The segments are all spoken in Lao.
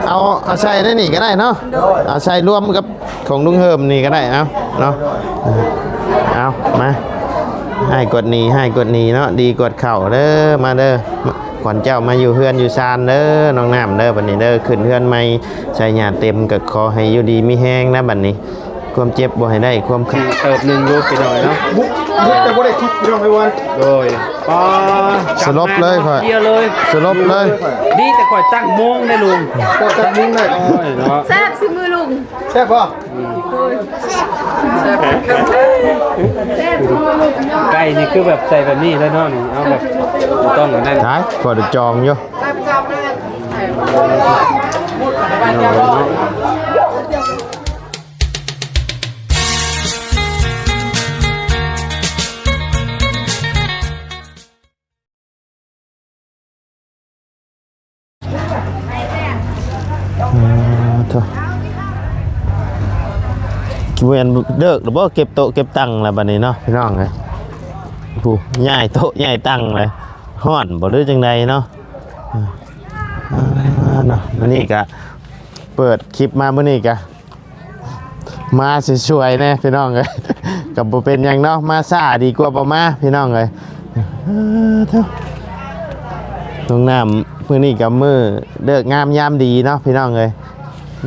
ເອົາ ເອົາໃສ່ໃນນີ້ກໍໄດ້ເນາະ ໂດຍ ເອົາໃສ່ລວມກັບຂອງລຸງເຮີມນີ້ກໍໄດ້ ເອົາເນາະ ເອົາມາ ໃຫ້ກວດໜີ້ ໃຫ້ກວດໜີ້ເນາະ ດີກວດເຂົ້າເດີ ມາເດີ ຂວັນເຈົ້າມາຢູ່ເຮືອນຢູ່ຊານເດີ ນ້ອງນ້ຳເດີ ບັດນີ້ເດີ ຂຶ້ນເຮືອນໃໝ່ ໃສ່ຫຍ້າເຕັມ ກໍຂໍໃຫ້ຢູ່ດີມີແຮງນະບັດນີ້ ຄວາມເຈັບບໍ່ໃຫ້ໄດ້ ຄວາມໄຂ້ ເຕີບໜຶ່ງຢູ່ພີ່ນ້ອງເອີຍເນາະ ບຸກ ບຸກແຕ່ບໍ່ໄດ້ຄິດພີ່ນ້ອງເອີຍວ່າ ໂດຍ ອໍ ສະຫຼົບເລີຍຂ້ອຍ ເພຍເລີຍ ສະຫຼົບເລີຍ ດີແຕ່ຂ້ອຍຕັ້ງໂມງໄດ້ລຸງ ກໍຕັ້ງໂມງໄດ້ ໂອ້ຍເນາະ ແຊບຊິມືລຸງ ແຊບບໍ່? ແຊບ ແຊບ ແຊບ ໄກ່ນີ້ຄືແບບໃສ່ແບບນີ້ເລີຍເນາະ ນີ້ ເອົາແບບບໍ່ຕ້ອງອັນນັ້ນ ໄດ້ ພໍໄດ້ຈອງຢູ່. ອ່າ ໂທ້ ຊິແມ່ນເລີກແລ້ວບໍ່ ເກັບໂຕະເກັບຕັ່ງແລ້ວບັດນີ້ເນາະ ພີ່ນ້ອງເອີຍ ຜູ້ຍ້າຍໂຕະຍ້າຍຕັ່ງແລ້ວ ຮ້ອນບໍ່ ຫຼືຈັ່ງໃດເນາະ ອ່າ ເນາະ ມື້ນີ້ກະເປີດຄລິບມາ ມື້ນີ້ກະ ມາສວຍໆແດ່ພີ່ນ້ອງເອີຍ ກໍບໍ່ເປັນຫຍັງເນາະ ມາຊ້າດີກວ່າບໍ່ມາພີ່ນ້ອງເອີຍ ເອີ ໂທ້ ນ້ອງນ້ຳ ມື້ນີ້ກໍມື້ເລີກງາມຍາມດີເນາະພີ່ນ້ອງເອີຍ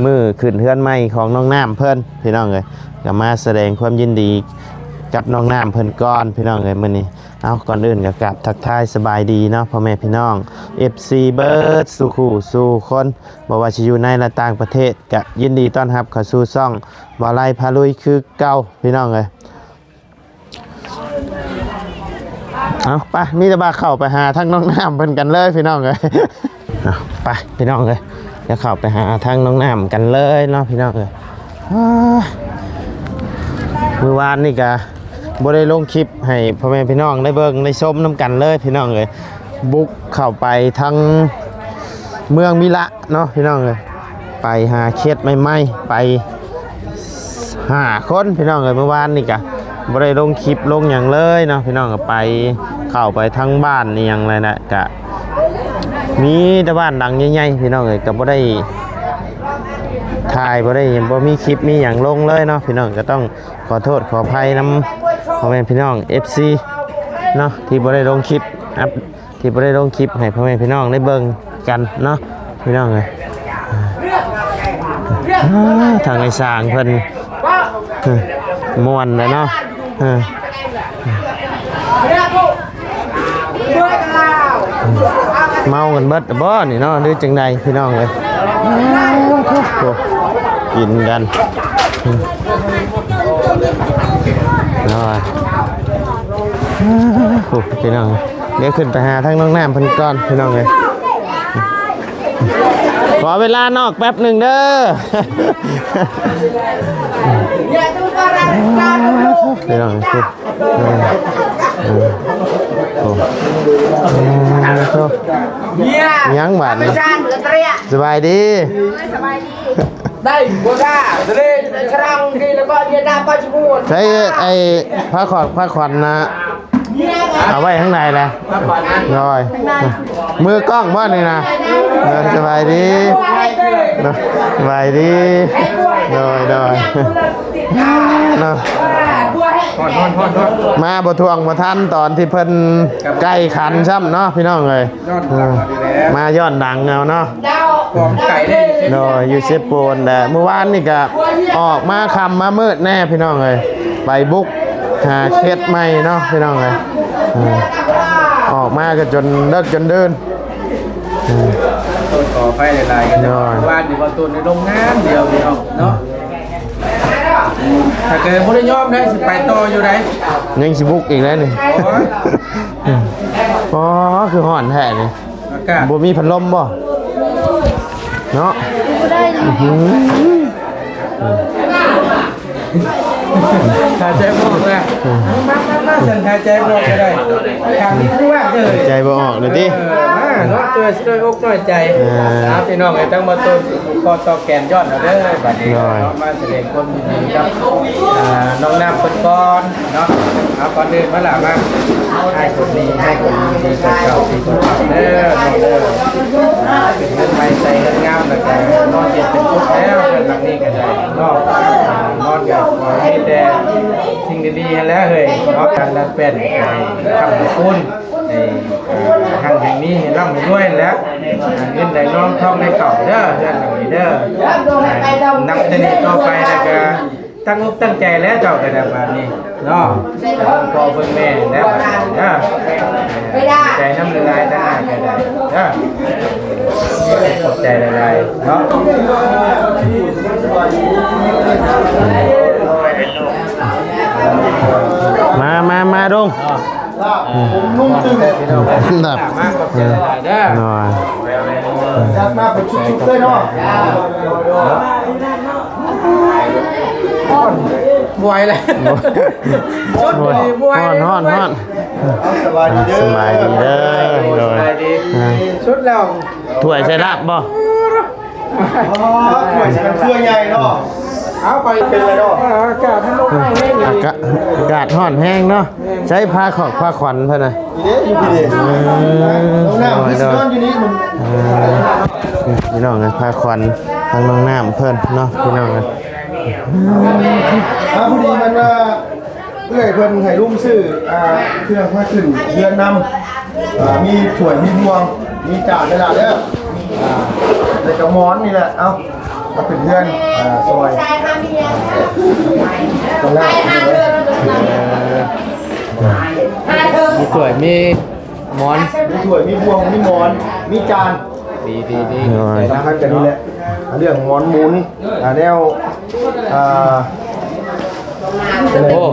ມື້ຂຶ້ນເຮືອນໃໝ່ຂອງນ້ອງນ້ຳເພິ່ນພີ່ນ້ອງເອີຍ ກໍມາສະແດງຄວາມຍິນດີກັບນ້ອງນ້ຳເພິ່ນກ່ອນພີ່ນ້ອງເອີຍ ມື້ນີ້ ເອົາ ກ່ອນອື່ນກໍກາບທັກທາຍສະບາຍດີເນາະ ພໍ່ແມ່ພີ່ນ້ອງ ເອັຟຊີ ເບິດສູ່ຄູ່ສູ່ຄົນ ບໍ່ວ່າຊິຢູ່ໃນ ແລະ ຕ່າງປະເທດ ກະຍິນດີຕ້ອນຮັບເຂົ້າສູ່ຊ່ອງບ່າວໄລພາລຸຍຄືເກົ່າພີ່ນ້ອງເອີຍ ເອົາ ໄປ ມີແຕ່ວ່າເຂົ້າໄປຫາທາງນ້ອງນ້ຳເພິ່ນກັນເລີຍພີ່ນ້ອງເອີຍ ເອົາ ໄປພີ່ນ້ອງເອີຍ ດຽວເຂົ້າໄປຫາທາງນ້ອງນ້ຳກັນເລີຍເນາະພີ່ນ້ອງເອີຍ ອ່າ ມື້ວານນີ້ກະບໍ່ໄດ້ລົງຄລິບໃຫ້ພໍ່ແມ່ພີ່ນ້ອງໄດ້ເບິ່ງໄດ້ຊົມນຳກັນເລີຍພີ່ນ້ອງເອີຍ ບຸກເຂົ້າໄປທາງເມືອງມິລະ ເນາະພີ່ນ້ອງເອີຍ ໄປຫາເຂດໃໝ່ໆ ໄປຫ້າຄົນພີ່ນ້ອງເອີຍ ມື້ວານນີ້ກະບໍ່ໄດ້ລົງຄລິບລົງຫຍັງເລີຍເນາະພີ່ນ້ອງ ກໍໄປເຂົ້າໄປທາງບ້ານອີ່ຫຍັງແລ້ວນະ ກະມີແຕ່ບ້ານຫຼັງໃຫຍ່ໆ ພີ່ນ້ອງເອີຍ ກໍບໍ່ໄດ້ຖ່າຍ ບໍ່ໄດ້ ບໍ່ມີຄລິບມີຫຍັງລົງເລີຍເນາະພີ່ນ້ອງ ກໍຕ້ອງຂໍໂທດຂໍອະໄພນຳພໍ່ແມ່ພີ່ນ້ອງ ເອັຟຊີ ເນາະ ທີ່ບໍ່ໄດ້ລົງຄລິບອັບ ທີ່ບໍ່ໄດ້ລົງຄລິບໃຫ້ພໍ່ແມ່ພີ່ນ້ອງໄດ້ເບິ່ງກັນເນາະ ພີ່ນ້ອງເອີຍ ອ່າ ທາງໄອ້ສາງເພິ່ນ ມ່ວນແຫຼະເນາະ ເມົາກັນເບິດບໍ່ນີ້ເນາະ ຫຼືຈັ່ງໃດພີ່ນ້ອງເອີຍ ໂອ້ ກິນກັນ ເນາະ ໂອ້ ພີ່ນ້ອງ ດຽວຂຶ້ນໄປຫາທາງນ້ອງນ້ຳເພິ່ນກ່ອນພີ່ນ້ອງເອີຍ ຂໍເວລານອກແປັບໜຶ່ງເດີ ພີ່ນ້ອງ ເອີ ເອີ ໂອ້ ຍັງບາດນີ້ ສະບາຍດີ ສະບາຍດີ ໄດ້ບໍ່ໄດ້ ສະເລນ ສະລັງ ທີ່ ແລ້ວກໍ ເຍດາ ປັດຈຸບັນ ໃຊ້ໄອ້ຜ້າຂວັນ ຜ້າຂວັນນະ ເອົາໄວ້ຂ້າງໃນແຫຼະ ໂດຍ ມືກ້ອງບໍ່ນີ້ນະ ໂດຍ ສະບາຍດີ ໂດຍ ສະບາຍດີ ໂດຍ ໂດຍ ເນາະ ມາບໍ່ທ່ວງບໍ່ທັນຕອນທີ່ເພິ່ນໃກ້ຂັນຊ້ຳເນາະ ພີ່ນ້ອງເອີຍ ມາຍ້ອນຫຼັງເອົາເນາະ ໂດຍ ຢູ່ເຊໂປນແຫຼະ ມື້ວານນີ້ກະອອກມາຄ່ຳມາມືດແດ່ພີ່ນ້ອງເອີຍ ໄປບຸກຫາເຂດໃໝ່ເນາະພີ່ນ້ອງເອີຍ ອອກມາກໍຈົນເລິກຈົນດື່ນ ຂໍໂທດຂໍອະໄພຫຼາຍໆ ກໍ ໂດຍ ວານນີ້ບໍ່ຕູນໃນໂຮງງານດຽວພີ່ນ້ອງເນາະ ຖ້າເກີດບໍ່ໄດ້ຍອມໄດ້ ຊິໄປຕໍ່ຢູ່ໃດ ຍັງຊິບຸກອີກແລ້ວນີ້ ໂອ້ຍ ອໍ ຄືຮ້ອນແທ້ນີ້ ອາກາດ ບໍ່ມີພັດລົມບໍ່? ເນາະ ບໍ່ໄດ້ ຫາຍໃຈບໍ່ອອກແລ້ວ ມາ ມາ ມາ ຊັ້ນຫາຍໃຈບໍ່ອອກກໍໄດ້ ຂ້າງນີ້ຄືວ່າງເດີ ຫາຍໃຈບໍ່ອອກເລີຍຕິ ເອີ ມາເນາະ ຊ່ວຍ ຊ່ວຍອົກຊ່ວຍໃຈ ເອີ ອ່າ ພີ່ນ້ອງເອີຍ ທັງໝົດໂຕ ຂໍຕອບແທນຍ້ອນເອົາເດີ ບັດນີ້ເນາະ ມາສະແດງຄວາມຍິນດີກັບ ອ່າ ນ້ອງນ້ຳເພິ່ນກ່ອນ ເນາະ ເອົາ ກ່ອນອື່ນມາລະມາ ໃຫ້ຄົນດີ ໃຫ້ຄົນດີ ດີກວ່າເກົ່າ ດີກວ່າເກົ່າເດີ ນ້ອງເດີ ອ່າ ເປັນເຮືອນໃໝ່ໃສ່ເຮືອນງາມ ນອນເຢັນເປັນສຸກແລ້ວ ເຮືອນຫຼັງນີ້ກໍໄດ້ເນາະ ນອນກໍຂໍໃຫ້ມີແຕ່ສິ່ງດີໆຫັ້ນແຫຼະເຮີ້ຍເນາະ ການດັດແປງໃຫ້ຄ້ຳໃຫ້ຄູນ ໃຫ້ຮັ່ງໃຫ້ມີ ໃຫ້ລ່ຳໃຫ້ລວຍຫັ້ນແຫຼະ ເງິນໄຫຼນອງທອງໄຫຼເຂົ້າເດີ ເຮືອນຫຼັງນີ້ເດີ ນັບແຕ່ນີ້ຕໍ່ໄປແລ້ວກໍ ຕັ້ງອົກຕັ້ງໃຈແລ້ວເຈົ້າກໍໄດ້ບາດນີ້ເນາະ ເບິ່ງພໍ່ເບິ່ງແມ່ແລ້ວບາດນີ້ເດີ ດີໃຈນຳຫຼາຍໆ ທາງອ້າຍກໍໄດ້ເດີ ຂອບໃຈຫຼາຍໆເນາະ ມາ ມາ ມາ ດົງ ເນາະ ອືມ ນຸ່ງຕຶງ ດັບ ເອີ ໜ້ອຍ ຈັດມາເປັນຊຸດໆເລີຍເນາະ ບໍ່ໄຫວແລ້ວ ຊຸດນີ້ບໍ່ໄຫວແລ້ວ ຮ້ອນໆ ເອົາ ສະບາຍດີເດີ ສະບາຍດີເດີ ໂດຍ ສະບາຍດີ ອ່າ ຊຸດແລ້ວ ຖ້ວຍໃສ່ລາບບໍ່? ອໍ ຖ້ວຍ ມັນຖ້ວຍໃຫຍ່ເນາະ ເອົາ ຂ້ອຍເປັນແລ້ວເນາະ ອາກາດມັນຮ້ອນແຮງ ອາກາດ ອາກາດຮ້ອນແຮງເນາະ ໃຊ້ຜ້າຂອກຜ້າຂວັນເພິ່ນນະ ນີ້ເດ້ ຢູ່ພີ້ເດ້ ອືມ ນ້ອງນ້ຳ ໂດຍ ຄືຊິນອນຢູ່ນີ້ ເອີ ພີ່ນ້ອງເອີຍ ຜ້າຂວັນທາງນ້ອງນ້ຳເພິ່ນເນາະ ພີ່ນ້ອງເອີຍ ອ່າ ພໍດີມັນວ່າ ເອື້ອຍເພິ່ນໃຫ້ລຸງຊື້ ອ່າ ເຄື່ອງມາຂຶ້ນເຮືອນນຳ ອ່າ ມີຖ້ວຍ ມີບ່ວງ ມີຈານເດີຫຼ້າເດີ ອ່າ ແລ້ວກໍໝອນນີ້ແຫຼະ ເອົາ ມາຂຶ້ນເຮືອນ ອ່າ ຊ່ອຍ ເອີ ມີຖ້ວຍ ມີໝອນ ມີຖ້ວຍ ມີບ່ວງ ມີໝອນ ມີຈານ ດີໆ ດີ ເອີ ສຳຄັນກັນນີ້ແຫຼະ ເລື່ອງໝອນມຸງ ອ່າ ແນວ ອ່າ ໂອ້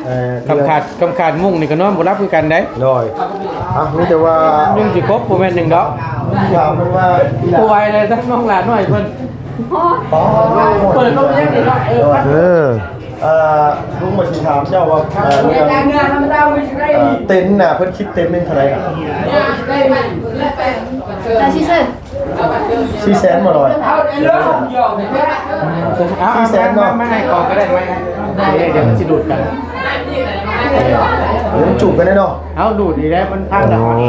ເອີ ຄຳຂາດ ຄຳຂາດມຸ້ງນີ້ກໍນອນບໍ່ຫຼັບຄືກັນເດ້ ໂດຍ ອ່ະ ມີແຕ່ວ່າຍຸງຊິກົບບໍ່ແມ່ນຫຍັງດອກ ຖາມເພິ່ນວ່າ ບໍ່ໄຫວແລ້ວ ທັງນ້ອງຫຼານ້ອຍເພິ່ນ ອໍ ເປີດລົງຍັງນີ້ເນາະ ເອີ ເອີ ລຸງມາຊິຖາມເຈົ້າວ່າ ເອີ ເລື່ອງ ເອີ ເຕັນນະ ເພິ່ນຄິດເຕັນໜຶ່ງເທົ່າໃດນະ? ສີ່ແສນບໍ່ລອຍ ສີ່ແສນເນາະ ມາໃຫ້ເຂົາກໍໄດ້ ມາໃຫ້ ດຽວມັນຊິດູດກັນ ດຽວມັນຈູບກັນເດ້ເນາະ ເອົາ ດູດນີ້ແຫຼະ ມັນພັງດອກ ອໍ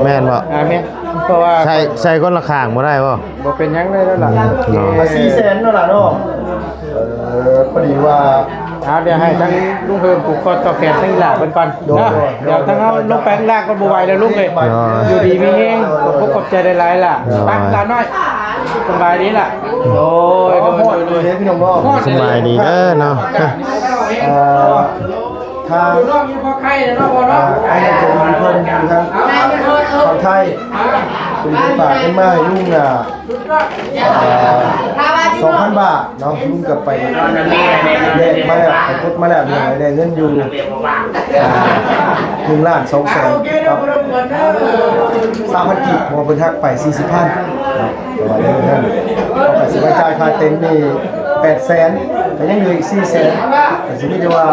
ແມ່ນບໍ່? ອ່າ ແມ່ນ ເພາະວ່າ ໃສ່ ໃສ່ຄົນລະຂ້າງບໍ່ໄດ້ບໍ່? ບໍ່ເປັນຫຍັງເລີຍລະ ເອີ ສີ່ແສນເນາະລະເນາະ ເອີ ພໍດີວ່າ ອ່າ ດຽວໃຫ້ທາງລຸງເພີ່ມຜູກຄອດຕໍ່ແຂນທາງອີ່ຫຼ້າເພິ່ນກ່ອນ ໂດຍ ເນາະ ໂດຍ ດຽວທາງເຮົາລົງໄປຂ້າງລ່າງກ່ອນ ບໍ່ໄຫວແລ້ວລຸງເອີຍ ໂດຍ ຢູ່ດີມີແຮງ ຂອບຄຸນຂອບໃຈຫຼາຍໆລະ ໂດຍ ໄປຫຼານນ້ອຍ ສະບາຍດີລະ ໂດຍ ໂດຍ ໂດຍ ພີ່ນ້ອງເນາະ ສະບາຍດີເດີເນາະ ເອີ ທາງ ອ່າ ອ້າຍໃຫຍ່ໃຈດີເພິ່ນຢູ່ທາງຝັ່ງໄທ ເພິ່ນໄດ້ຝາກເງິນມາໃຫ້ລຸງ ອ່າ ອ່າ ສອງພັນບາດເນາະ ລຸງກໍໄປແລກມາແລ້ວ ໄປກົດມາແລ້ວ ໄດ້ເງິນຢູ່ ອ່າ ໜຶ່ງລ້ານສອງແສນກັບສາມພັນກີບ ເພາະວ່າເພິ່ນຫັກໄປສີ່ສິບພັນເນາະ ແຕ່ວ່າເລື່ອງນັ້ນ ເຮົາກໍຊິໄປຈ່າຍຄ່າເຕັນນີ້ແປດແສນ ກໍຍັງເຫຼືອອີກສີ່ແສນ ກໍຊິມີແຕ່ວ່າ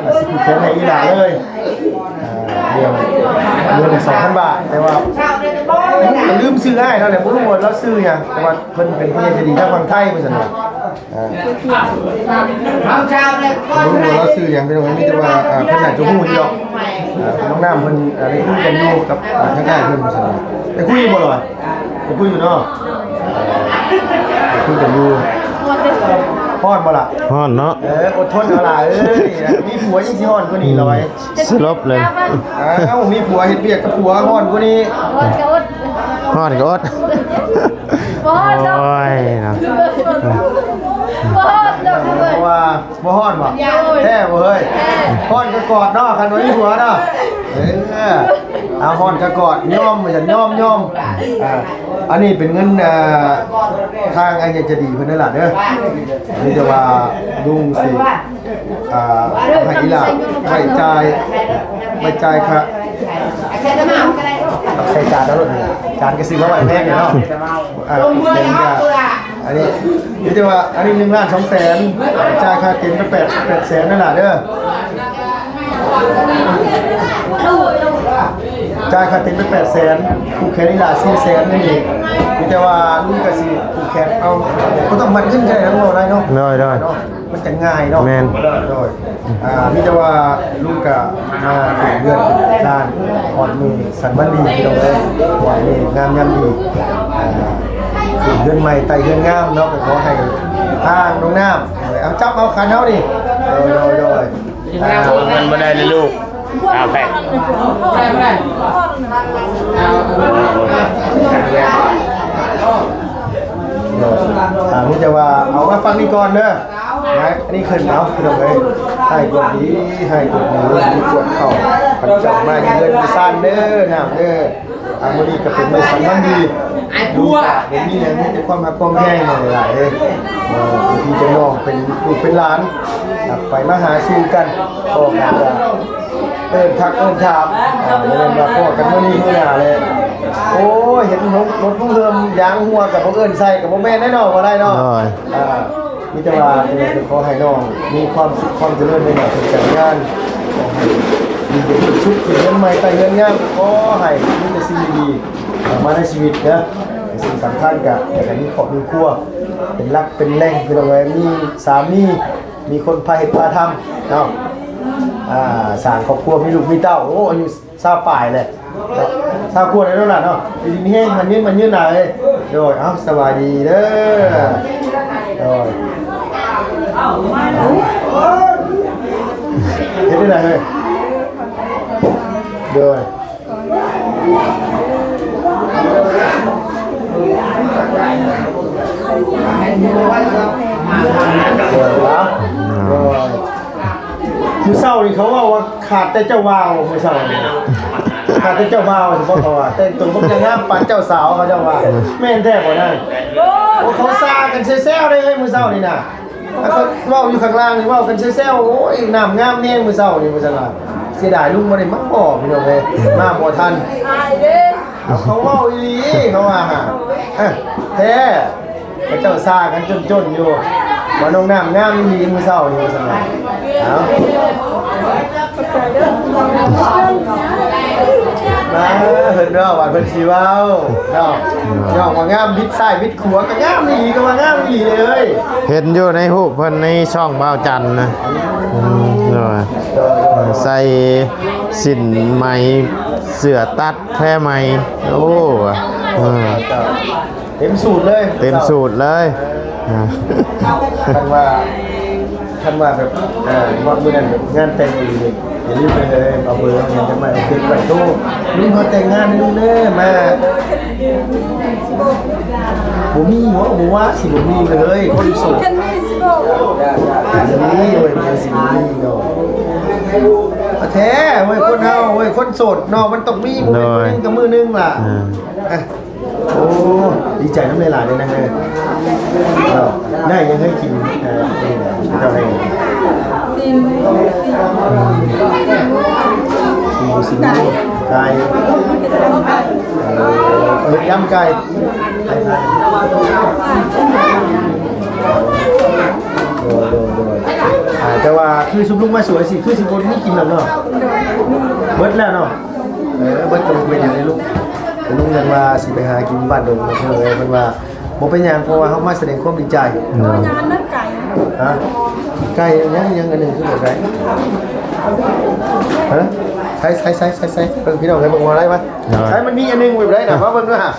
ກໍຊິຜູກແຂນໃຫ້ອີ່ຫຼ້າເລີຍ ອ່າ ເດືອນ ເດືອນລະສອງພັນບາດ ແຕ່ວ່າລືມຊື່ອ້າຍລາວແຫຼະ ບໍ່ຮູ້ວ່າລາວຊື່ຫຍັງ ແຕ່ວ່າເພິ່ນເປັນຜູ້ໃຫຍ່ໃຈດີທາງຝັ່ງໄທ ວ່າຊັ້ນວ່າ ອ່າ ບໍ່ຮູ້ວ່າລາວຊື່ຫຍັງ ພີ່ນ້ອງ ມີແຕ່ວ່າ ອ່າ ເພິ່ນໜ້າຈະຮູ້ຢູ່ດອກ ອ່າ ນ້ອງນ້ຳເພິ່ນ ອ່າ ໄດ້ຄຸຍກັນຢູ່ກັບ ອ່າ ທາງອ້າຍເພິ່ນ ວ່າຊັ້ນວ່າ ໄດ້ຄຸຍຢູ່ບໍ່ລະວະ? ໄດ້ຄຸຍຢູ່ເນາະ ໄດ້ຄຸຍກັນຢູ່ ຮ້ອນບໍ່ລະ? ຮ້ອນເນາະ ເອີ ອົດທົນເອົາຫຼ້າເອີຍ ມີຜົວຍັງຊິຮ້ອນກວ່ານີ້ລອຍ ສະຫຼົບເລີຍ ເອົ້າ ມີຜົວເຮັດວຽກກັບຜົວຮ້ອນກວ່ານີ້ ຮ້ອນກໍອົດ ບໍ່ຮ້ອນດອກ ໂອ້ຍເນາະ ບໍ່ຮ້ອນດອກ ເພາະວ່າ ບໍ່ຮ້ອນບໍ່? ແທ້ບໍ່ເຮີ້ຍ? ແທ້ ຮ້ອນກໍກອດເນາະ ຄັນວ່າມີຜົວເນາະ ເອີ ເອົາ ຮ້ອນກໍກອດ ຍອມວ່າຊັ້ນ ຍອມ ຍອມ ອ່າ ອັນນີ້ເປັນເງິນ ອ່າ ທາງອ້າຍໃຫຍ່ໃຈດີເພິ່ນເດີຫຼ້າເດີ ມີແຕ່ວ່າລຸງຊິ ອ່າ ເອົາໃຫ້ອີ່ຫຼ້າໄວ້ຈ່າຍ ໄວ້ຈ່າຍຄ່າ ໃສ່ຈານເອົາໂລດ ຈານກໍຊື້ມາໄວ້ແພງເດເນາະ ອ່າ ເປັນກະ ອັນນີ້ມີແຕ່ວ່າ ອັນນີ້ໜຶ່ງລ້ານສອງແສນ ຈ່າຍຄ່າເຕັນໄປແປດ ແປດແສນນັ້ນລະເດີ ຈ່າຍຄ່າເຕັນໄປແປດແສນ ຜູກແຂນອີ່ຫຼ້າສີ່ແສນນີ້ ມີແຕ່ວ່າລຸງກະຊິຜູກແຂນເອົາ ບໍ່ຕ້ອງມັດເງິນກໍໄດ້ນະ ເວົ້າໄດ້ເນາະ ໂດຍ ໂດຍ ເນາະ ມັນຈະງ່າຍເນາະ ແມ່ນ ໂດຍ ອ່າ ມີແຕ່ວ່າລຸງກະມາເປັນເຮືອນເປັນຊານ ຮອດມື້ສັນວັນດີ ພີ່ນ້ອງເອີຍ ຮອດມື້ງາມຍາມດີ ອ່າ ຂຶ້ນເຮືອນໃໝ່ໄຕ່ເຮືອນງາມເນາະ ກໍຂໍໃຫ້ທາງນ້ອງນ້ຳ ເອົາ ຈັບເອົາຂັນເຮົານີ້ ໂດຍ ໂດຍ ໂດຍ ອ່າ ເງິນບໍ່ໄດ້ເລີຍລູກ ເອົາໄປ ບໍ່ໄດ້ ບໍ່ໄດ້ ອ່າ ມີແຕ່ວ່າເອົາມາຝັ່ງນີ້ກ່ອນເດີ ນະ ອັນນີ້ຂຶ້ນເອົາ ພີ່ນ້ອງເອີຍ ໃຫ້ກວດດີ ໃຫ້ກວດດີ ມີກວດເຂົ້າ ເຈົ້າມາຢູ່ເຮືອນຢູ່ຊານເດີ ນ້ຳເດີ ອ່າ ມື້ນີ້ກໍເປັນມື້ສຳຄັນດີ ລູກກໍບໍ່ມີຫຍັງ ມີແຕ່ຄວາມຮັກຄວາມແພງຫຼາຍໆ ເອີ ພີ່ເປັນນ້ອງ ເປັນລູກເປັນຫຼານ ໄປມາຫາສູ່ກັນ ພໍ້ກັນກໍເອີ້ນທັກເອີ້ນຖາມ ອ່າ ບໍ່ແມ່ນວ່າພໍ້ກັນມື້ນີ້ມື້ໜ້າແລ້ວ ໂອ້ຍ ເຫັນລົດລຸງເຮີມຢາງຮົ່ວກໍບໍ່ເອີ້ນໃສ່ ກໍບໍ່ແມ່ນແນ່ເນາະ ບໍ່ໄດ້ເນາະ ໂດຍ ອ່າ ມີແຕ່ວ່າຈັ່ງໃດກໍຂໍໃຫ້ນ້ອງມີຄວາມສຸກຄວາມຈະເລີນໃນໜ້າທີ່ການງານ ຂໍໃຫ້ຢູ່ເຢັນເປັນສຸກ ເປັນເຮືອນໃໝ່ໃຕ້ເຮືອນງາມ ຂໍໃຫ້ມີແຕ່ສິ່ງດີໆເຂົ້າມາໃນຊີວິດເດີ ສິ່ງສຳຄັນກະຢາກໃຫ້ມີຄອບມີຄົວ ເປັນຫຼັກເປັນແຫຼ່ງ ພີ່ນ້ອງເອີຍ ມີສາມີ ມີຄົນພາເຮັດພາທຳເນາະ ອ່າ ສ້າງຄອບຄົວ ມີລູກມີເຕົ້າ ໂອ້ ອາຍຸ ຊາວປາຍແຫຼະເນາະ ຊາວກວ່າແລ້ວເນາະຫຼານເນາະ ຢູ່ດີມີແຮງ ໝັ້ນຍືນ ໝັ້ນຍືນຫຼາຍເອີຍ ໂດຍ ເອົ້າ ສະບາຍດີເດີ ໂດຍ ເຮັດໄດ້ເອີຍ ໂດຍ ໂດຍ ມື້ເຊົ້ານີ້ເຂົາເວົ້າວ່າຂາດແຕ່ເຈົ້າບ່າວ ມື້ເຊົ້ານີ້ ຂາດແຕ່ເຈົ້າບ່າວ ເພາະເຂົາວ່າແຕ່ງຕົວບໍ່ງາມປານເຈົ້າສາວ ເຂົາເຈົ້າວ່າ ແມ່ນແທ້ບໍ່ນາງ? ໂອ້ ເຂົາຊ່າກັນແຊວໆເດ້ເຮີ້ຍ ມື້ເຊົ້ານີ້ນະ ເຂົາເວົ້າຢູ່ຂ້າງລ່າງນີ້ ເວົ້າກັນແຊວໆ ໂອ້ຍ ນ້ຳງາມແຮງມື້ເຊົ້ານີ້ ວ່າຊັ້ນວ່າ ເສຍດາຍລຸງບໍ່ໄດ້ມາບໍ່ ພີ່ນ້ອງເອີຍ ມາບໍ່ທັນ. ເຂົາເວົ້າອີ່ຫຼີ ເຂົາວ່າຫາ ແທ້ ເຂົາເຈົ້າຊ່າກັນຈົນໆຢູ່ ວ່ານ້ອງນ້ຳງາມອີ່ຫຼີມື້ເຊົ້ານີ້ ວ່າຊັ້ນວ່າ ເອົາ ມາ ເພິ່ນເວົ້າວ່າເພິ່ນຊິເວົ້າເນາະ ເນາະ ວ່າງາມ ບິດຊ້າຍບິດຂວາກໍງາມອີ່ຫຼີ ກໍວ່າງາມອີ່ຫຼີເລີຍ ເຫັນຢູ່ໃນຮູບເພິ່ນໃນຊ່ອງບ່າວຈັນນະ ອືມ ໂດຍ ໂດຍ ໂດຍ ໃສ່ສິ້ນໄໝ ເສື້ອຕັດ ແພໄໝ ໂອ້ ເອີ ເຕັມສູດເລີຍ ເຕັມສູດເລີຍ ເອີ ຄັນວ່າ ຄັນວ່າແບບ ເອີ ຮອດມື້ນັ້ນແບບງານແຕ່ງອີ່ຫຼີນີ້ ຢ່າລືມເດີ ເອົາເບີ ເອົາຫຍັງກັນໄວ້ ເອົາເຟສໄວ້ໂທ ລຸງເຮົາແຕ່ງງານເດີ ລຸງເດີ ມາ ບໍ່ມີຫວາ ບໍ່ວ່າຊິບໍ່ມີເລີຍ ຄົນໂສດ ຄັນມີຊິບອກ ບໍ່ມີເວີຍ ມັນຊິບໍ່ມີດອກ ແທ້ເວີຍ ຄົນເຮົາເວີຍ ຄົນໂສດເນາະ ມັນຕ້ອງມີ ບໍ່ແມ່ນມື້ໜຶ່ງກໍມື້ໜຶ່ງລະ ເອີ ໂອ້ ດີໃຈນຳຫຼາຍໆເລີຍນະເຮີ້ຍ ເນາະ ໄດ້ຫຍັງໃຫ້ກິນ ເອີ ເຈົ້າໄດ້ ຊີ້ນໝູ ຊີ້ນໝູ ໄກ່ ເອີ ເຮັດຢຳໄກ່ ໄກ່ ໂດຍ ໂດຍ ໂດຍ ອ່າ ແຕ່ວ່າຄືຊຸມລຸງມາສວຍຊິ ຄືຊິບໍ່ມີກິນແລ້ວເນາະ ເບິດແລ້ວເນາະ ເອີ ເບິດກໍບໍ່ເປັນຫຍັງເດ້ລູກ ລຸງຍັງວ່າຊິໄປຫາກິນບ້ານດົງເນາະ ເອີ ເພິ່ນວ່າ ບໍ່ເປັນຫຍັງ ເພາະວ່າເຮົາມາສະແດງຄວາມດີໃຈ. ໂດຍ. ເອົາຫຍັງອັນນັ້ນໄກ່? ຮະ? ໄກ່ຫຍັງ ຫຍັງອັນໜຶ່ງຄືແບບໃດ? ຮະ? ໃສ່ ໃສ່ ໃສ່ ໃສ່ ໃສ່ ເບິ່ງ ພີ່ນ້ອງໃຫ້ເບິ່ງວ່າໄດ້ມະ? ໂດຍ. ໃສ່ ມັນມີອັນໜຶ່ງແບບໃດນະ? ມາເບິ່ງເດີຫາ.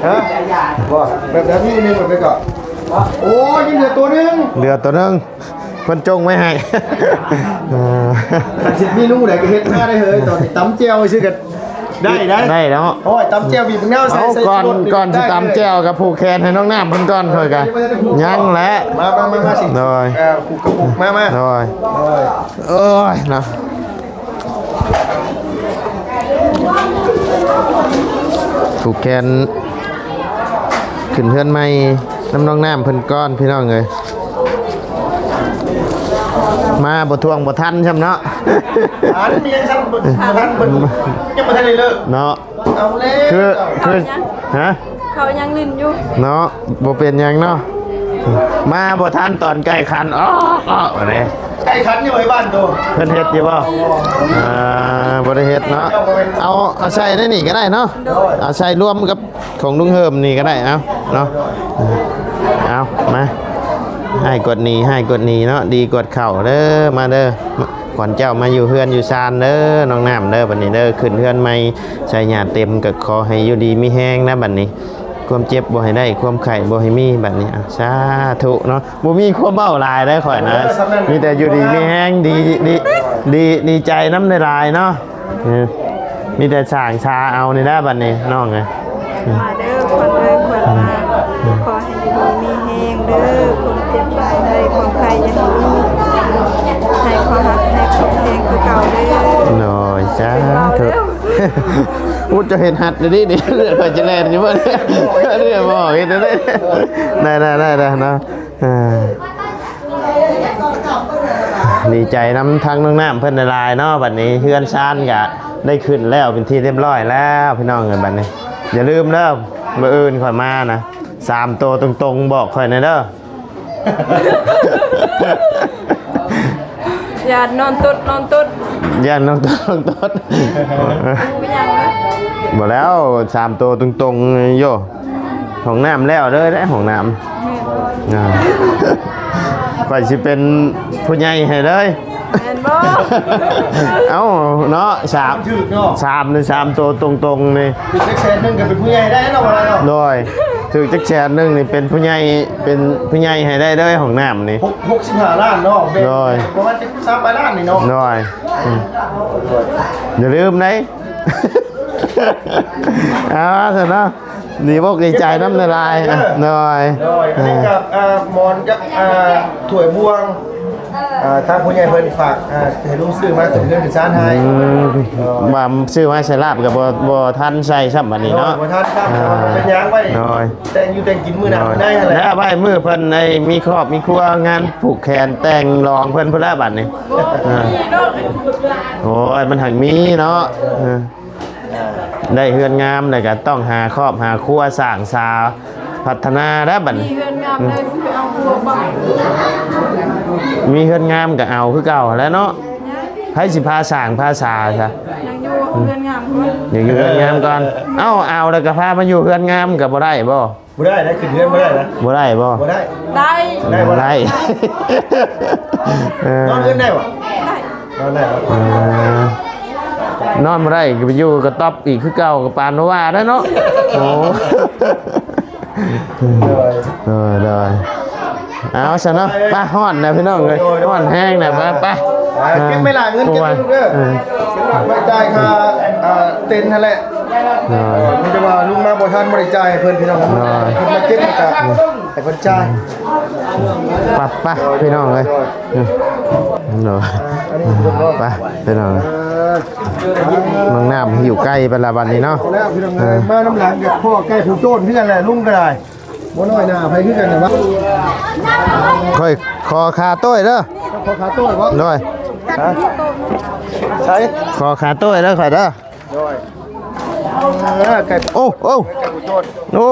ຮະ? ບໍ່ ແບບໃດ ມີອັນໜຶ່ງແບບໃດກໍ? ໂອ້ຍ ຍັງເຫຼືອຕົວໜຶ່ງ. ເຫຼືອຕົວໜຶ່ງ. ເພິ່ນຈົ່ງໄວ້ໃຫ້. ເອີ ຄັນຊິມີໜູໃດກໍເຮັດມາໄດ້ເຮີ້ຍ ຕອນນີ້ຕຳແຈ່ວຊື່ກັນ ໄດ້ ໄດ້ ໄດ້ເນາະ. ໂອ້ຍ ຕຳແຈ່ວບີບແນວໃສ່ ເອົາ ໃສ່ ກ່ອນ ກ່ອນຊິຕຳແຈ່ວກໍຜູກແຂນໃຫ້ນ້ອງນ້ຳເພິ່ນກ່ອນ ຂ້ອຍກໍຍັງແຫຼະ. ມາ ມາ ມາ ມາຊິ ໂດຍ ເອີ ຜູກກະຜູກ ມາ ມາ ໂດຍ ໂດຍ ໂອ້ຍ ເນາະ. ຜູກແຂນຂຶ້ນເຮືອນໃໝ່ນຳນ້ອງນ້ຳເພິ່ນກ່ອນ ພີ່ນ້ອງເອີຍ. ມາບໍ່ທ່ວງບໍ່ທັນຊ້ຳເນາະ. ອັນມີຫຍັງຊ້ຳບໍ່ທັນ ເພິ່ນຍັງບໍ່ທັນໄດ້ເລີກເນາະ. ເອົາແລ້ວ ຄື ຄື ຮະ? ເຂົາຍັງຫຼິ້ນຢູ່ເນາະ. ບໍ່ເປັນຫຍັງເນາະ ມາບໍ່ທັນຕອນໄກ່ຂັນ ອໍ ອໍ ເດ້. ໄກ່ຂັນຢູ່ໃນບ້ານໂຕ ເພິ່ນເຮັດຢູ່ບໍ່? ອ່າ ບໍ່ໄດ້ເຮັດເນາະ. ເອົາ ເອົາໃສ່ໃນນີ້ກໍໄດ້ເນາະ. ໂດຍ. ເອົາໃສ່ລວມກັບຂອງລຸງເຮີມນີ້ກໍໄດ້ ເອົາເນາະ. ເອົາ ມາ ໃຫ້ກວດໜີ ໃຫ້ກວດໜີເນາະ ດີກວດເຂົ້າເດີ ມາເດີ ຂວັນເຈົ້າມາຢູ່ເຮືອນຢູ່ຊານເດີ ນ້ອງນ້ຳເດີ ບັດນີ້ເດີ ຂຶ້ນເຮືອນໃໝ່ ໃສ່ຫຍ້າເຕັມ ກໍຂໍໃຫ້ຢູ່ດີມີແຮງນະບັດນີ້. ຄວາມເຈັບບໍ່ໃຫ້ໄດ້ ຄວາມໄຂ້ບໍ່ໃຫ້ມີ ບັດນີ້ ອ່ະ ສາທຸເນາະ. ບໍ່ມີຄວາມເວົ້າຫຼາຍເດ້ຂ້ອຍນະ ມີແຕ່ຢູ່ດີມີແຮງ ດີ ດີ ດີ ດີໃຈນຳຫຼາຍໆເນາະ. ເອີ ມີແຕ່ສ້າງຊາເອົານີ້ແຫຼະບັດນີ້ນ້ອງເອີຍ. ມາເດີ ຂວັນເອີຍ ຂວັນມາ ຂໍໃຫ້ຢູ່ດີມີແຮງເດີ ຄວາມເຈັບຢ່າໃຫ້ໄດ້ ຄວາມໄຂ້ຢ່າໃຫ້ມີ ໃຫ້ຄວາມຮັກໃຫ້ຄວາມແຮງຄືເກົ່າເດີ. ໂດຍ ສາທຸ. ໂອ້ ຈະເຮັດຮັດເດນີ້ ເລືອດຂ້ອຍຈະແລ່ນຢູ່ບໍ່ ເລືອດບໍ່ອອກເຮັດໄດ້ ໄດ້ໆໆເນາະ. ອ່າ ດີໃຈນຳທາງນ້ອງນ້ຳເພິ່ນຫຼາຍໆເນາະ. ບັດນີ້ເຮືອນຊານກະໄດ້ຂຶ້ນແລ້ວເປັນທີ່ຮຽບຮ້ອຍແລ້ວພີ່ນ້ອງເອີຍ. ບັດນີ້ຢ່າລືມເດີ ມື້ອື່ນຂ້ອຍມານະ ສາມໂຕຕົງໆ ບອກຂ້ອຍແດ່ເດີ. ຢ້ານນອນຕົດ ນອນຕົດ ຢ້ານນອນຕົດ ນອນຕົດ ບໍ່ແລ້ວ ສາມໂຕຕົງໆ ໂຢ ຫ້ອງນ້ຳແລ້ວເດີ ໄດ້ຫ້ອງນ້ຳ. ອ່າ ຂ້ອຍຊິເປັນຜູ້ໃຫຍ່ໃຫ້ເລີຍ ແມ່ນບໍ່? ເອົ້າເນາະ ສາມ ຖືກເນາະ ສາມນີ້ ສາມໂຕຕົງໆນີ້ ຖືກຈັກແສນໜຶ່ງກໍເປັນຜູ້ໃຫຍ່ໄດ້ເນາະ ບໍ່ໄດ້ເນາະ. ໂດຍ ຖືກຈັກແສນໜຶ່ງນີ້ເປັນຜູ້ໃຫຍ່ ເປັນຜູ້ໃຫຍ່ໃຫ້ໄດ້ເດີ ຫ້ອງນ້ຳນີ້ ຫົກ ຫົກສິບຫ້າລ້ານເນາະ. ໂດຍ ປະມານຈັກສາມປາຍລ້ານນີ້ເນາະ. ໂດຍ ອືມ ຢ່າລືມເດ້. ເອົາຊັ້ນເນາະ ດີອົກດີໃຈນຳຫຼາຍໆ. ໂດຍ ໂດຍ ອັນນີ້ກໍ ອ່າ ໝອນກັບ ອ່າ ຖ້ວຍບ່ວງ ອ່າ ທາງຜູ້ໃຫຍ່ເພິ່ນຝາກ ອ່າ ໃຫ້ລຸງຊື້ມາຂຶ້ນເຮືອນຂຶ້ນຊານໃຫ້. ອືມ ວ່າຊື້ມາໃສ່ລາບກໍບໍ່ ບໍ່ທັນໃສ່ຊ້ຳບັດນີ້ເນາະ. ໂດຍ ບໍ່ທັນຊ້ຳ ອ່າ ເປັນຫຍັງໄວ້ ໂດຍ ແຕ່ງຢູ່ແຕ່ງກິນມື້ໜ້າ ໂດຍ ໄດ້ຫັ້ນແຫຼະ ແລ້ວໄວ້ມື້ເພິ່ນໄດ້ມີຄອບມີຄົວ ງານຜູກແຂນແຕ່ງຫຼອງເພິ່ນພຸ້ນແຫຼະບັດນີ້. ອ່າ ໂອ້ຍ ມັນຫາກມີເນາະ ເອີ. ໄດ້ເຮືອນງາມແລ້ວກໍຕ້ອງຫາຄອບຫາຄົວສ້າງສາພັດທະນາແລ້ວບັດນີ້. ມີເຮືອນງາມແລ້ວຊິໄປເອົາຜົວບໍ່? ມີເຮືອນງາມກໍເອົາຄືເກົ່າແຫຼະເນາະ. ໃຜຊິພາສ້າງພາສາຊະ? ຢາກຢູ່ເຮືອນງາມກ່ອນ ຢາກຢູ່ເຮືອນງາມກ່ອນ. ເອົ້າ ເອົາແລ້ວກໍພາມາຢູ່ເຮືອນງາມກໍບໍ່ໄດ້ບໍ່? ບໍ່ໄດ້ນະ ຂຶ້ນເຮືອນບໍ່ໄດ້ນະ. ບໍ່ໄດ້ບໍ່? ບໍ່ໄດ້ ໄດ້ ໄດ້ບໍ່? ໄດ້ ເອີ ນອນເຮືອນໄດ້ບໍ່? ໄດ້ ນອນໄດ້ບໍ່? ເອີ ນອນບໍ່ໄດ້ກໍໄປຢູ່ກະຕ໊ອບອີກຄືເກົ່າ ກໍປານວ່າໄດ້ເນາະ. ໂອ້ ໂດຍ ໂດຍ ໂດຍ ເອົາຊະເນາະ ໄປ ຮ້ອນນະພີ່ນ້ອງເອີຍ ໂດຍ ໂດຍ ຮ້ອນແຮງນະ ໄປ ໄປ ເກັບໄວ້ຫຼາຍເງິນ ເກັບໄວ້ເດີ ເອີ ໄວ້ຈ່າຍຄ່າ ອ່າ ເຕັນຫັ້ນແຫຼະ. ໂດຍ ມີແຕ່ວ່າລຸງມາບໍ່ທັນ ບໍ່ໄດ້ຈ່າຍໃຫ້ເພິ່ນພີ່ນ້ອງ ໂດຍ ເພິ່ນມາເກັບແລ້ວກໍໃຫ້ເພິ່ນຈ່າຍ. ໄປ ໄປ ພີ່ນ້ອງເອີຍ ໂດຍ ໄປ ພີ່ນ້ອງ ນ້ອງນ້ຳຫິວໄກ່ໄປລະບັດນີ້ເນາະ. ມານຳຫຼັງກັບພໍ່ໄກ່ຜູ້ໂຕນຄືກັນແຫຼະ ລຸງກໍໄດ້ ບໍ່ນ້ອຍໜ້າໃຜຄືກັນນະວະ. ຂ້ອຍຂໍຂາໂຕ້ຍເດີ ຂໍຂາໂຕ້ຍບໍ່? ໂດຍ ຮະ ໃສ ຂໍຂາໂຕ້ຍເດີຂ້ອຍເດີ. ໂດຍ ເອີ ໄກ່ ໂອ້ ໂອ້ ໄກ່ຜູ້ໂຕນ ໂອ້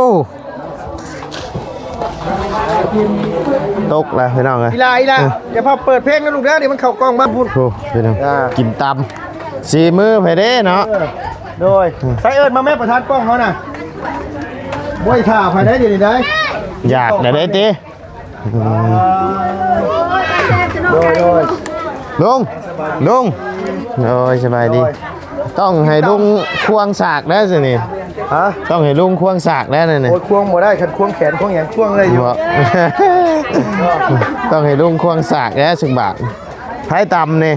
ຕົກແລ້ວພີ່ນ້ອງເອີຍ. ອີຫຼາ ອີຫຼາ ເອີ ຢ່າພາເປີດເພງນະລູກເດີ ດຽວມັນເຂົ້າກ້ອງມາພຸ້ນ. ໂອ້ ພີ່ນ້ອງ ອ່າ ກິນຕຳ ສີມືໃຜເດ້ເນາະ. ເອີ ໂດຍ ໃສ່ເອີ້ນມາແມ່ປະທານປ້ອງເຮົານະ ບໍ່ໃຫ້ຖ້າໃຜໄດ້ດຽວນີ້ໄດ້ ຢາກໄດ້ຕິ. ອືມ ໂດຍ ໂດຍ ລຸງ ລຸງ ໂດຍ ສະບາຍດີ ໂດຍ ຕ້ອງໃຫ້ລຸງຄວງສາກແລ້ວຊິນີ້ ຮະ ຕ້ອງໃຫ້ລຸງຄວງສາກແລ້ວນີ້. ໂອ້ຍ ຄວງບໍ່ໄດ້ ຄັນຄວງແຂນຄວງຫຍັງຄວງໄດ້ຢູ່ ບໍ່ ຕ້ອງໃຫ້ລຸງຄວງສາກແລ້ວ ສິບບາດ. ໃຜຕຳນີ້?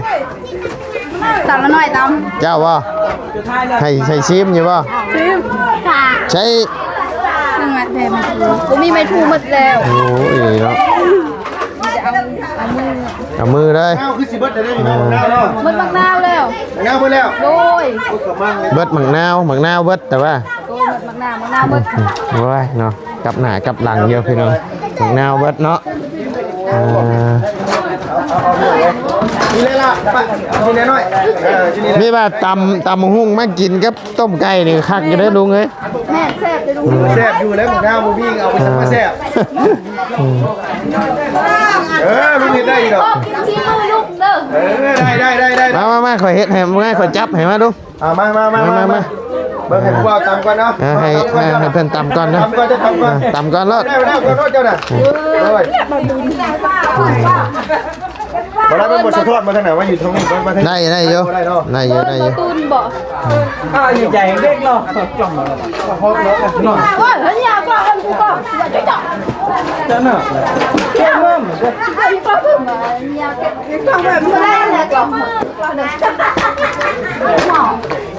ສາວລະນ້ອຍຕຳ. ເຈົ້າບໍ່? ໃຫ້ ໃຫ້ຊີມຢູ່ບໍ່? ຊີມ. ໃຊ້ ຍັງແຫຼະ ແຕ່ມັນບໍ່ມີໄມ້ຖູໝົດແລ້ວ. ໂອ້ຍເນາະ ເອົາ ເອົາມື ເອົາມືເລີຍ. ເອົາ ຄືຊິເບິດແລ້ວນີ້ ເອີ ເນາະ ເບິດບັກນາວແລ້ວ. ບັກນາວເບິດແລ້ວ? ໂດຍ ເບິດບັກນາວ ບັກນາວເບິດ ແຕ່ວ່າ ໂອ້ຍ ໝົດໝາກໜາວ ໝາກໜາວໝົດ. ໂອ້ຍເນາະ ກັບໜ້າກັບຫຼັງຢູ່ພີ່ນ້ອງ ໝາກໜາວເບິດເນາະ. ອ່າ ນີ້ແຫຼະລະ ປະ ນີ້ແຫຼະນ້ອຍ ເອີ ນີ້ແຫຼະ. ມີວ່າຕຳ ຕຳບັກຫຸ່ງມາກິນກັບຕົ້ມໄກ່ນີ້ຄັກຢູ່ເດ້ລຸງເອີຍ. ແມ່ນ ແຊບເດ້ລຸງ ແຊບຢູ່ແລ້ວ ໝາກໜາວບໍ່ມີ ເອົາໄປໃສ່ມາແຊບ. ເອີ ລຸງເຮັດໄດ້ຢູ່ດອກ ເອີ ໄດ້ ໄດ້ ໄດ້ ໄດ້. ມາ ມາ ມາ ຂ້ອຍເຮັດໃຫ້ ມາ ຂ້ອຍຈັບໃຫ້ ມາດູ. ອ່າ ມາ ມາ ມາ ມາ ມາ ມາ ເບິ່ງໃຫ້ຜູ້ບ່າວຕຳກ່ອນເນາະ. ເອີ ໃຫ້ ຕຳກ່ອນ ໃຫ້ ໃຫ້ເພິ່ນຕຳກ່ອນເນາະ ຕຳກ່ອນ ເຈົ້າຕຳກ່ອນ. ເອີ ຕຳກ່ອນໂລດເຈົ້ານະ. ໂອ້ຍ ອືມ ບໍ່ໄດ້ ມັນບໍ່ສະທ້ອນມາທາງນັ້ນ ວ່າຢູ່ທາງນີ້ ມາທາງນີ້ ໄດ້ ໄດ້ຢູ່ ໄດ້ບໍ່? ໄດ້ເນາະ ໄດ້ຢູ່ ໄດ້ຢູ່ ຕູນບໍ່? ອ້າວ ໃຫຍ່ເດັກເນາະ ໂອ້ຍ ເຮົາຢາກວ່າເພິ່ນຜູ້ກໍ ເຈົ້ານະ ເຈົ້ານະ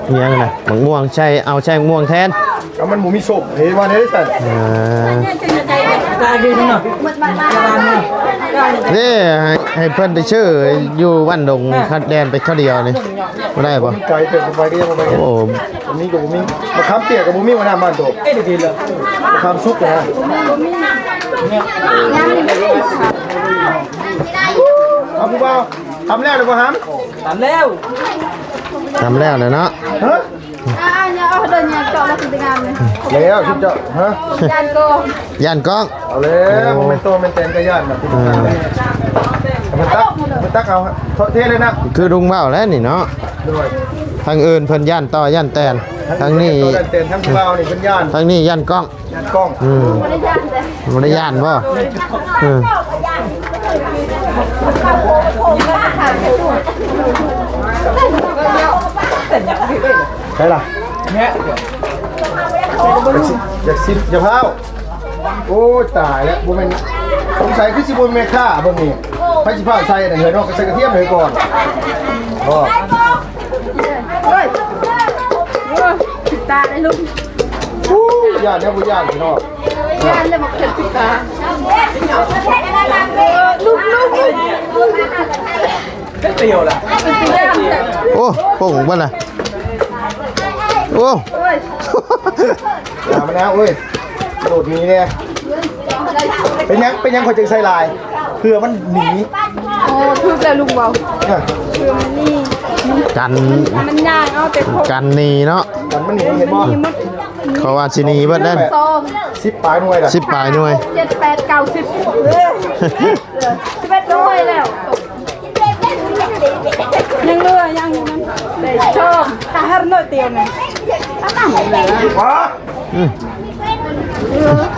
ມີຫຍັງນະ? ໝາກມ່ວງໃສ່ ເອົາໃສ່ໝາກມ່ວງແທນ. ເອົາ ມັນບໍ່ມີສົ້ມ ເຮັດວ່າແນວໃດຊັ້ນ? ເອີ ນີ້ໃຫ້ ໃຫ້ເພິ່ນໄປຊື້ຢູ່ບ້ານດົງ ຄັນແລ່ນໄປຄາວດຽວນີ້ ບໍ່ໄດ້ບໍ່? ໄກເກີນໄປກໍຍັງບໍ່ໄປ. ໂອ້ ບໍ່ມີກໍບໍ່ມີ ມະຂາມປ່ຽງກໍບໍ່ມີວ່າ ນ້ຳບ້ານໂຕ ມະຂາມສຸກນະ ເອົາ ຜູ້ບ່າວ ທຳແລ້ວຫຼືບໍ່ຫຳ? ທຳແລ້ວ ທຳແລ້ວແລ້ວເນາະ. ຮະ? ອ່າ ຢ່າເອົາເດີ ຢ່າເຈາະແລ້ວຊິໄດ້ງາມເລີຍ. ແລ້ວຊິເຈາະ ຮະ? ຢ້ານກ້ອງ ຢ້ານກ້ອງ. ເອົາແລ້ວ ໂອ້ ບໍ່ແມ່ນໂຕແມ່ນແຕນກໍຢ້ານນະ. ອ່າ ໄປຕັກ ໄປຕັກເອົາ ເທເລີຍນະ ຄືລຸງເວົ້າແລ້ວນີ້ເນາະ. ໂດຍ ທາງອື່ນເພິ່ນຢ້ານຕໍ່ຢ້ານແຕນ ທາງນີ້ ທາງນີ້ຢ້ານກ້ອງ ຢ້ານກ້ອງ ອືມ ບໍ່ໄດ້ຢ້ານເດ້ ບໍ່ໄດ້ຢ້ານບໍ່? ເອີ ໃຊ່ລະ ຢາກຊິມ ຢາກຊິມ ຢ່າພ້າວ. ໂອ້ຍ ຕາຍແລ້ວ ບໍ່ແມ່ນ ສົງໄສຄືຊິບໍ່ແມ່ນແມ່ຄ້າເບິ່ງນີ້. ໃຜຊິພ້າວໃສ່ອັນນັ້ນເຮີ້ຍເນາະ ໃສ່ກະທຽມເຮີ້ຍກ່ອນ. ໂອ້ຍ ໂອ້ຍ ຕາຍລູກ. ອູ້ ຢ້ານແລ້ວ ບໍ່ຢ້ານພີ່ນ້ອງ ຢ້ານແລ້ວ ບໍ່ເປັນຕິດຕາ. ລູກໆ ເປັນປະໂຫຍດລະ. ໂອ້ ໂປ່ງເບິດລະ. ໂອ້ ໂອ້ຍ ຢ່າມານະ ໂອ້ຍ ໂດດໜີແດ່. ເປັນຫຍັງ ເປັນຫຍັງຂ້ອຍຈຶ່ງໃສ່ຫຼາຍ? ເພື່ອມັນໜີ. ໂອ້ ຖືກແລ້ວລຸງເວົ້າ ເອີ ເພື່ອມັນໜີ ກັນ ມັນຍ່າງເອົາແຕ່ ກັນໜີເນາະ ກັນມັນໜີ ເຫັນບໍ່? ເຂົາວ່າຊິໜີເບິດເດ້ ສິບປາຍໜ່ວຍລະ ສິບປາຍໜ່ວຍ ເຈັດ ແປດ ເກົ້າ ສິບ ສິບເອັດໜ່ວຍແລ້ວ. ຍັງເຫຼືອ ຍັງຢູ່ນັ້ນ ໄດ້ຊອມ ຖ້າຫັນໜ້ອຍດຽວນີ້ ອືມ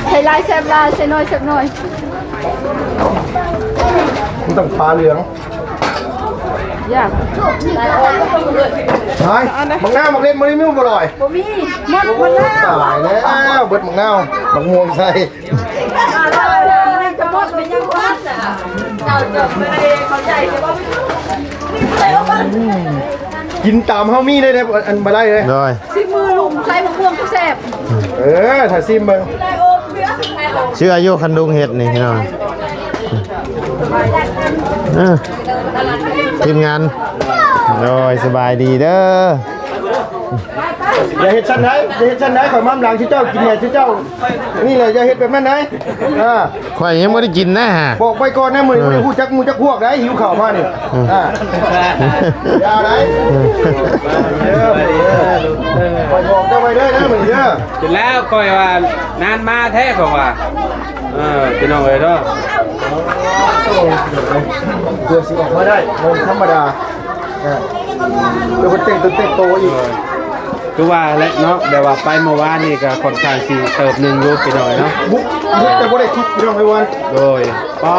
ໃສ່ຫຼາຍແຊບຫຼາຍ ໃສ່ໜ້ອຍແຊບໜ້ອຍ. ມັນຕ້ອງປາເຫຼືອງ ຢ່າ ໄປ ບັກນາວ ບັກເລັດ ບໍ່ໄດ້ມີບໍ່ລອຍ? ບໍ່ມີ ໝົດ ໝົດແລ້ວ. ຕາຍແລ້ວ ເບິດບັກນາວ ບັກມ່ວງໃສ່. ກິນຕາມເຮົາມີໄດ້ເດ້ ອັນບໍ່ໄດ້ເດ້. ໂດຍ ຊີມມືລຸງໃສ່ໝາກມ່ວງແຊບ. ເອີ ຖ້າຊີມເບິ່ງ ເຊື່ອຢູ່ຄັນລຸງເຮັດນີ້ພີ່ນ້ອງ. ເອີ ທີມງານ ໂດຍ ສະບາຍດີເດີ. ຢ່າເຮັດຊັ້ນໄດ໋ ຢ່າເຮັດຊັ້ນໄດ໋ ຂ້ອຍມານຳຫຼັງເຈົ້າ ກິນແດ່ເຈົ້າ ນີ້ແຫຼະ ຢ່າເຮັດແບບນັ້ນໄດ໋. ອ່າ ຂ້ອຍຍັງບໍ່ໄດ້ກິນນະຫາ ບອກໄວ້ກ່ອນນະ ມື້ນີ້ບໍ່ໄດ້ຮູ້ຈັກໝູ່ຈັກພວກໄດ໋ ຫິວເຂົ້າມານີ້. ອ່າ ຢ່າໄດ໋ ຂ້ອຍບອກເຈົ້າໄວ້ເດີນະ ມື້ນີ້ເດີ. ກິນແລ້ວ ຂ້ອຍວ່ານານມາແທ້ ຂ້ອຍວ່າ ເອີ ພີ່ນ້ອງເອີຍເນາະ ເພື່ອຊິອອກມາໄດ້ ບໍ່ທຳມະດາ. ເອີ ເພິ່ນເຕັ້ງຕົນເຕັ້ງໂຕອີກ ຄືວ່າແຫຼະເນາະ ແບບວ່າໄປເມື່ອວານນີ້ກໍຄ່ອນຂ້າງຊິເຕີບໜຶ່ງຢູ່ ພີ່ນ້ອງເອີຍເນາະ. ບຸກ ບຸກແຕ່ບໍ່ໄດ້ທຸບ ພີ່ນ້ອງເອີຍ ວັນ ໂດຍ ປ້າ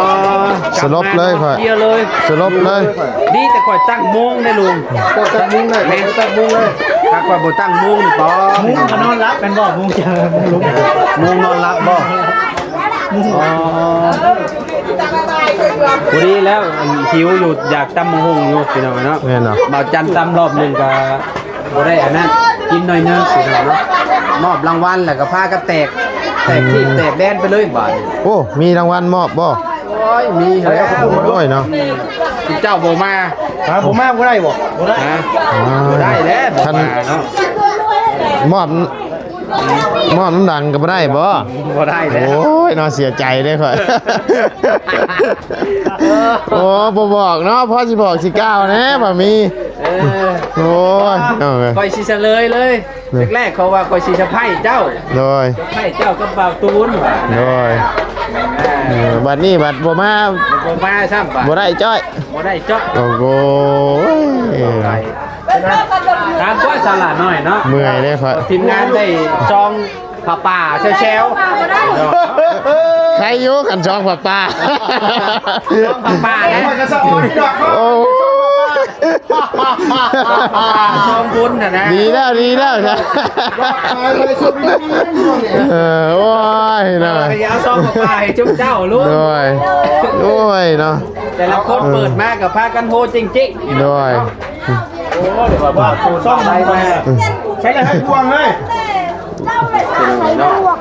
ສະຫຼົບເລີຍຂ້ອຍ ເລີຍ ສະຫຼົບເລີຍ. ດີແຕ່ຂ້ອຍຕັ້ງໂມງເດ້ລຸງ ເຈົ້າຕັ້ງໂມງໄດ້ ແມ່ນ ຂ້ອຍບໍ່ຕັ້ງໂມງເລີຍ. ຖ້າຂ້ອຍບໍ່ຕັ້ງໂມງນີ້ ປ້າ ມຸງກໍນອນຫຼັບແມ່ນບໍ່? ມຸງຈະ ມຸງນອນຫຼັບບໍ່? ອໍ ພໍດີແລ້ວ ອັນ ຫິວຢູ່ ຢາກຕຳບັກຫຸ່ງຢູ່ ພີ່ນ້ອງເນາະ. ແມ່ນເນາະ ບ່າວຈັນຕຳລອບໜຶ່ງກໍບໍ່ໄດ້ອັນນັ້ນ ກິນໜ້ອຍໜຶ່ງ ພີ່ນ້ອງເນາະ. ມອບລາງວັນແລ້ວກໍພາກັນແຕກ ແຕກທີບແຕກແດນໄປເລີຍບາດນີ້. ໂອ້ ມີລາງວັນມອບບໍ່? ໂອ້ຍ ມີແລ້ວ ໂອ້ຍເນາະ ເຈົ້າບໍ່ມາ ຫາ ບໍ່ມາບໍ່ໄດ້ບໍ່? ບໍ່ໄດ້ ຫາ ອ່າ ບໍ່ໄດ້ແລ້ວ ຄັນ ບໍ່ມາເນາະ ມອບ ມອບນຳຫຼັງກໍບໍ່ໄດ້ບໍ່? ບໍ່ໄດ້ແລ້ວ. ໂອ້ຍເນາະ ເສຍໃຈເດ້ຂ້ອຍ. ໂອ້ ບໍ່ບອກເນາະ ພໍຊິບອກຊິກ່າວແດ່ ບໍ່ມີ. ເອີ ໂອ້ຍ ເອົາເວີຍ ຂ້ອຍຊິສະເຫຼີຍເລີຍ. ແລກໆ ເຂົາວ່າຂ້ອຍຊິສະໃພ້ເຈົ້າ. ໂດຍ ສະໃພ້ເຈົ້າກັບບ່າວຕູນວ່າ. ໂດຍ ເອີ ບັດນີ້ບັດບໍ່ມາ ບໍ່ມາຊ້ຳ ບໍ່ໄດ້ຈ້ອຍ ບໍ່ໄດ້ຈ້ອຍ. ໂອ້ໂຫ ບໍ່ໄດ້. ຖາມວ່າສາລານ້ອຍເນາະ ເມື່ອຍເດ້ຂ້ອຍ ທີມງານໄດ້ຊອງຜ້າປ່າແຊວໆ ໃຄຢູ່ຄັນຊອງຜ້າປ່າ ຊອງຜ້າປ່າເດ້ ໂອ້ ຊອງບຸນຫັ້ນນະ ດີແລ້ວ ດີແລ້ວ ເອີ ໂອ້ຍເນາະ ເອີ ເອົາຊອງຜ້າປ່າໃຫ້ຈຸມເຈົ້າລູກ ໂດຍ ໂອ້ຍເນາະ ແຕ່ລະຄົນເປີດມາກໍພາກັນໂຮເຈັງໆ ໂດຍ ໂອ້ ດຽວວ່າຊອງໃດມາ ໃຊ້ໄດ້ໃຫ້ພວງເລີຍ ເນາະ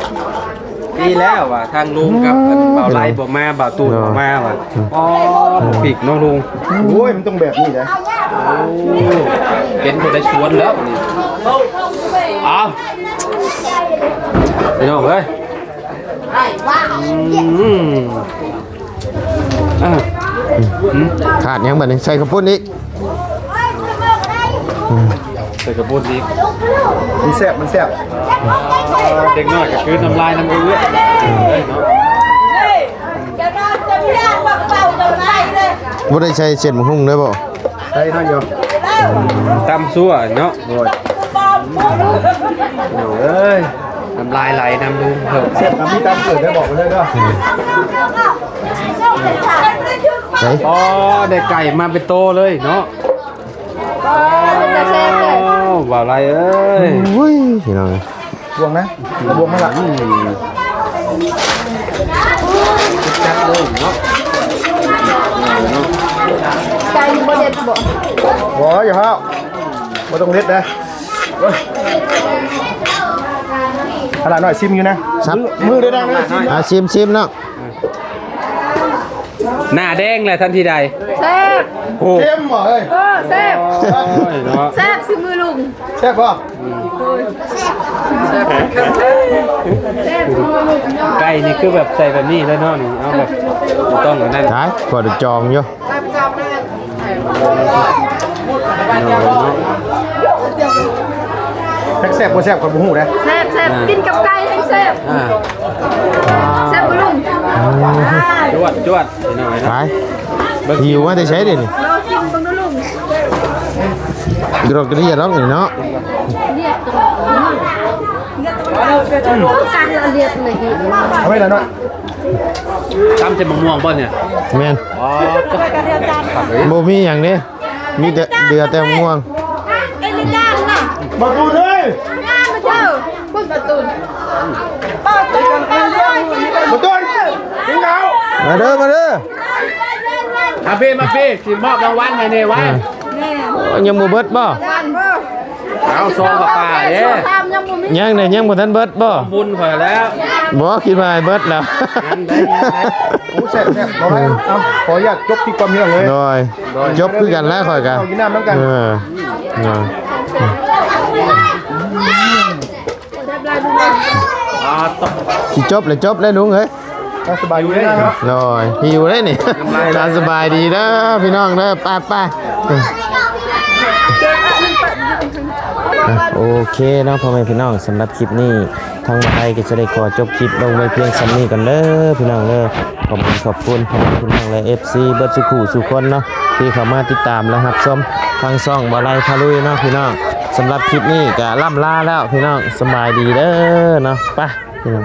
ດີແລ້ວວ່າທາງລຸງກັບອັນບ່າວໄລບໍ່ມາ ບ່າວຕູນບໍ່ມາວ່າ ອໍ ຜິດເນາະລຸງ ໂອ້ຍ ມັນຕ້ອງແບບນີ້ແຫຼະ ໂອ້ ເປັນບໍ່ໄດ້ຊວນແລ້ວນີ້ ເອົາ ພີ່ນ້ອງເອີຍ ອືມ ອ່າ ຂາດຫຍັງບັດນີ້ ໃສ່ເຂົ້າປຸ້ນອີກ ອືມ ໃສ່ເຂົ້າປຸ້ນອີກ ມັນແຊບ ມັນແຊບ ເດັກນ້ອຍກໍຄືນ້ຳລາຍນຳເອື້ອຍເນາະ ບໍ່ໄດ້ໃສ່ເສັ້ນໝາກຫຸ່ງເດີບໍ່? ໃສ່ໜ້ອຍດຽວ ຕຳຊົ່ວເນາະ ໂອ້ຍ ເອີຍ ນ້ຳລາຍໄຫຼນຳລຸງເພິ່ນ ແຊບນຳມີຕຳເກີດໄດ້ບອກໄປເລີຍເດີ ໃສ່ ອໍ ໄດ້ໄກ່ມາເປັນໂຕເລີຍເນາະ ອໍ ເປັນຕາແຊບເລີຍ ບ່າວໄລເອີຍ ໂອ້ຍ ພີ່ນ້ອງ ບ່ວງນະ ບ່ວງຫັ້ນລະ ອືມ ຈັດເລີຍເນາະ ໄກ່ບໍ່ເດັດບໍ່? ບໍ່ ຢ່າເຜົາ ບໍ່ຕ້ອງເດັດນະ ຂະໜາດນ້ອຍຊິມຢູ່ນະ ສັບ ມື ມືເດີນາງເດີ ຊິມ ອ່າ ຊິມ ຊິມເນາະ ໜ້າແດງແຫຼະທັນທີໃດ ແຊບ ໂອ້ ເຄັມບໍ່ເອີຍ ເອີ ແຊບ ໂອ້ຍເນາະ ແຊບຊິມືລຸງ ແຊບບໍ່? ອືມ ແຊບ ແຊບ ແຊບ ໄກ່ນີ້ຄືແບບໃສ່ແບບນີ້ເລີຍເນາະ ນີ້ ເອົາແບບບໍ່ຕ້ອງອັນນັ້ນ ຕາຍ ຂໍໄດ້ຈອງຢູ່ ແຊບ ແຊບບໍ່ແຊບຂ້ອຍບໍ່ຮູ້ເດ້ ແຊບ ແຊບ ອ່າ ກິນກັບໄກ່ແຮງແຊບ ອ່າ ແຊບບໍ່ລຸງ? ອືມ ອ່າ ຈວດ ຈວດ ໄປ ຫິວມາແຕ່ໃສເດນີ້? ລອງກິນເບິ່ງດູລຸງ ດອກກະເດຍດອກນີ້ເນາະ ລຽບ ການລະລຽບເລີຍ ເອົາໄວ້ລະເນາະ ຕຳໃສ່ໝາກມ່ວງບໍ່ນີ້? ແມ່ນ ອໍ ບໍ່ມີຫຍັງເດ້ ມີແຕ່ ເຫຼືອແຕ່ໝາກມ່ວງ ບັກຕູນເອີຍ ມາເດີ ບຸນບັກຕູນ ບັກຕູນ ກິນເຂົ້າ ມາເດີ ມາເດີ ມາພີ້ ມາພີ້ ຊິມອບລາງວັນໃຫ້ແດ່ໄວ ອ່າ ຍັງບໍ່ເບິດບໍ່? ເອົາ ຊອງຜ້າປ່າເດ້ ຍັງເດ້ ຍັງບໍ່ທັນເບິດບໍ່? ບຸນຂ້ອຍແລ້ວ ບໍ່ ຄິດວ່າໃຫ້ເບິດແລ້ວ ຍັງໄດ້ ຍັງໄດ້ ໂອ້ ແຊບໆ ເອົາໄວ້ ເອົາ ຂໍອະນຸຍາດຈົບທີ່ຄວາມເລື່ອງເລີຍ ໂດຍ ໂດຍ ຈົບຄືກັນແລ້ວຂ້ອຍກະ ເອົາກິນນ້ຳນຳກັນ ເອີ ໂດຍ ອ່າ ຊິຈົບແລ້ວ ຈົບແລ້ວລຸງເອີຍ ສະບາຍດີເດີ ໂດຍ ຫິວເດ້ນີ້ ຕາມສະບາຍດີເດີພີ່ນ້ອງເດີ ໄປໆ ອ່ະ ໂອເຄເນາະ ພໍ່ແມ່ພີ່ນ້ອງ ສຳລັບຄລິບນີ້ ທາງບ່າວໄທກໍຈະໄດ້ຂໍຈົບຄລິບລົງໄວ້ພຽງສ່ຳນີ້ກ່ອນເດີພີ່ນ້ອງເດີ ຂອບຄຸນ ຂອບຄຸນພໍ່ແມ່ພີ່ນ້ອງ ແລະ ເອັຟຊີ ເບິດສູ່ຄູ່ສູ່ຄົນເນາະ ທີ່ເຂົ້າມາຕິດຕາມ ແລະ ຮັບຊົມທາງຊ່ອງບ່າວໄທພາລຸຍເນາະພີ່ນ້ອງ ສຳລັບຄລິບນີ້ກໍລ່ຳລາແລ້ວພີ່ນ້ອງ ສະບາຍດີເດີເນາະ ໄປພີ່ນ້ອງ.